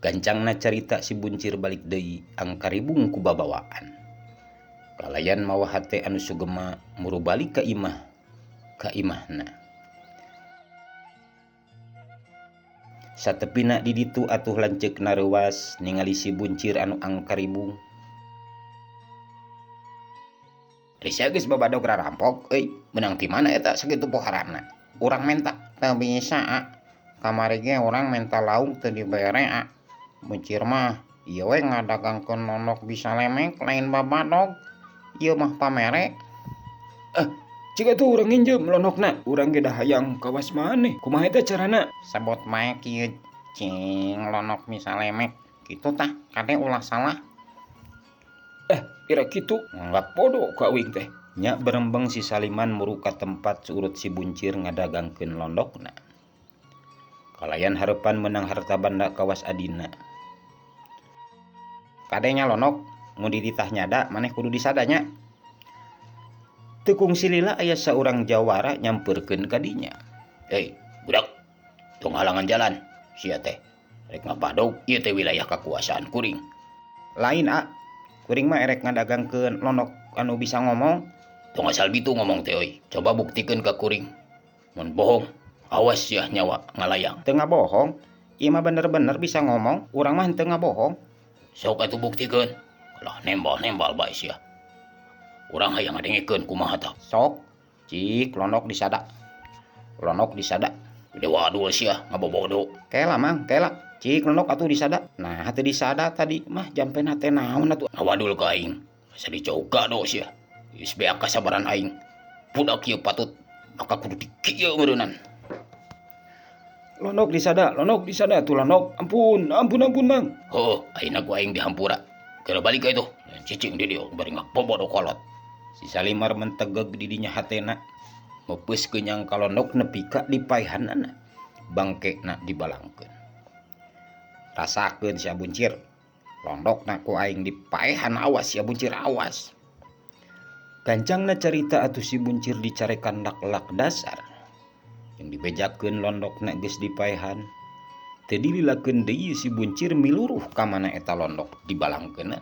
Gancangna carita si buncir balik deui angkaribung ku babawaan. Kalayan mawa hate anu sugema muru balik ka imah ka imahna. Satepina di ditu atuh lanceukna reuwas ningali si buncir anu angkaribung. Ari sia geus babadog rarampok euy, meunang ti mana eta sakitu poharana? Urang menta teu bisa a. Kamari ge urang menta lauk teu dibere a. Buncir mah ieu we ngadagangkeun nondok bisa lemek lain babadog. Ieu mah pamere. Ah, cik atuh urang nginjem londokna. Urang ge da hayang kawas maneh. Kumaha eta carana? Sebut bae kieu cing londok bisa lemek. Kitu tah, kade ulah salah. Eh, pira kitu? Nganggap bodoh ka uing teh. Nya berembeng si Saliman muru ka tempat suurut si buncir ngadagangkeun londokna. Kalayan harepan menang harta banda kawas adina. Kadenya londok, mun dititah nyada maneh kudu disadanya. Teu kungsi lila aya saurang jawara nyampeurkeun ka dinya. Hei, budak, tong halangan jalan. Sia teh rek ngabadog, ieu teh wilayah kakuasaan kuring. Lain a, kuring mah erek ngadagangkeun londok anu bisa ngomong. Tong asal bitu ngomong teh euy. Coba buktikeun ka kuring. Mun bohong, awas sia nyawa ngalayang. Teu ngabohong, ieu mah bener-bener bisa ngomong, urang mah henteu ngabohong. Sok atuh buktikeun. Kalah nembal-nembal bae sia. Urang hayang ngadengekeun kumaha tah. Sok, cik londok disada. Londok disada. Gede wadul sia ngabobodo. Kela mang, kela. Cik londok atuh disada. Nah, teu disada tadi mah jampena teh naon atuh. Ngawadul ka aing. Asa dicoga do sia. Geus beak kasabaran aing. Budak ieu patut maka kudu dikieu meureunnan. Londok disada tuh londok. Ampun, ampun, ampun mang. Heuh, ayeuna ku aing dihampura. Kira balik ka itu. Cicing di dieu bari ngabobodo kolot. Si Salimar mentegeg di dinya hatena. Mepeus kenyang ka londok nepi ka dipaehanana. Bangkena dibalangkeun. Rasakeun sia buncir. Londokna ku aing dipaehan, awas sia buncir, awas. Gancangna carita atuh si buncir dicarekan lak-lak dasar. Yang dibejakeun londokna geus dipaehan. Teu dililakeun deui si buncir miluruh ka mana eta londok dibalangkeunan.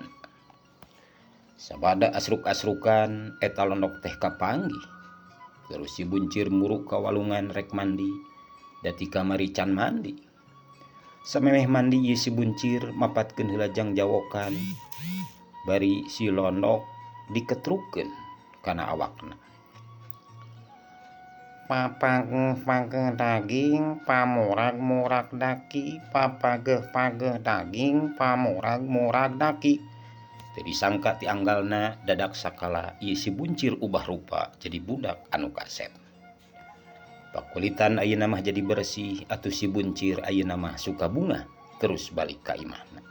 Sabada asruk-asrukan eta londok teh kapanggih. Terus si buncir muruk ka walungan rek mandi, dati kamari can mandi. Samemeh mandi ieu si buncir mapatkeun heula jangjawokan. Bari si londok diketrukeun kana awakna. Papageh-pageh daging, pamurag-murag daki, papageh-pageh daging, pamurag-murag daki. Teu disangka ti anggalna dadak sakala ieu si buncir ubah rupa jadi budak anu kasep. Pakulitan ayeuna mah jadi bersih atuh si buncir ayeuna mah suka bunga terus balik ka imahna.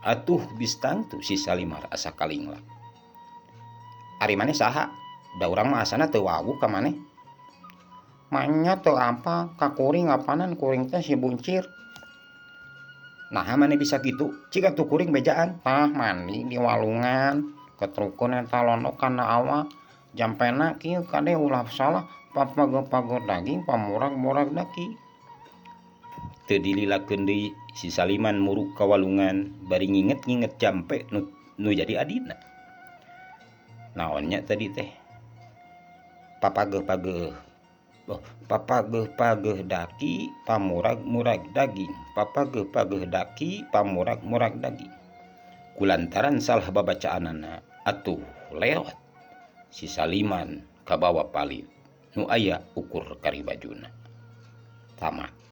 Atuh geus tangtu si Salimar asa kalinglak. Ari maneh saha? Da urang mah asana teu wawuh ka maneh. Manya teu apa ka kuring apanan kuring teh si buncir. Naha maneh bisa kitu? Cik atuh kuring bejaan. Tah mandi di walungan, ketrukeun eta londok kana awak. Jampena kieu kade ulah salah, papageh-pageh daging, pamurag-murag daki. Teu dililakeun deui si Saliman muruk ka walungan bari nginget-nginget jampe nu jadi adina. Naonnya tadi teh? Papageh-pageh. Oh, papageh-pageh daki, pamurag-murag daging. Papageh-pageh daki, pamurag-murag daging. Kulantaran salah babacaanana atuh lewat si Saliman kabawa palit nu aya ukur karibajuna. Tamat.